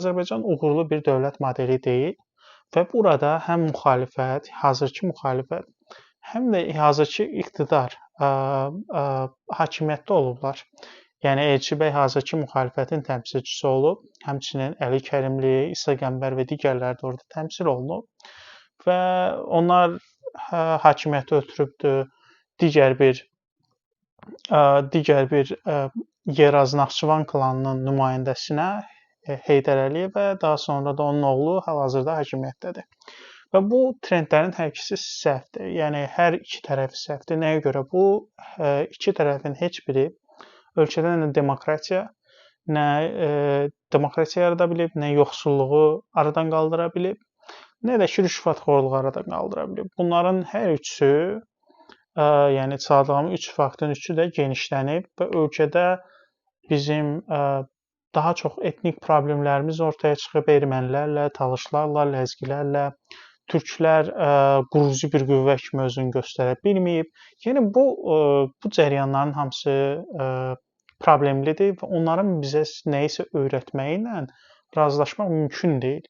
Azərbaycan uğurlu bir dövlət modeli deyil və burada həm müxalifət, hazırki müxalifət, həm də hazırki iqtidar hakimiyyətdə olublar. Yəni Elçi bəy hazırki müxalifətin təmsilçisi olub, həmçinin Əli Kərimli, İsa Qəmbər və digərləri də orada təmsil olunub və onlar hakimiyyəti ötürübdür digər bir Yeraz Naxçıvan klanının nümayəndəsinə, Heydər Əliyevə, daha sonra da onun oğlu hal-hazırda hakimiyyətdədir. Və bu trendlərin hər ikisi səhvdir. Yəni hər iki tərəf səhvdir. Nəyə görə? Bu iki tərəfin heç biri ölkədə nə demokratiya, nə demokratiya yarada bilib, nə yoxsulluğu aradan qaldıra bilib, nə də ki rüşvətxorluğu aradan qaldıra bilib. Bunların hər üçü, yəni saydığım üç faktın üçü də genişlənib və ölkədə bizim daha çox etnik problemlərimiz ortaya çıxıb ermənilərlə, talışlarla, ləzgilərlə, türklər qurucu bir qüvvə kimi özünü göstərə bilməyib. Yəni bu cərəyanların hamısı problemlidir və onların bizə nəyisə öyrətməyi ilə razılaşmaq mümkün deyil.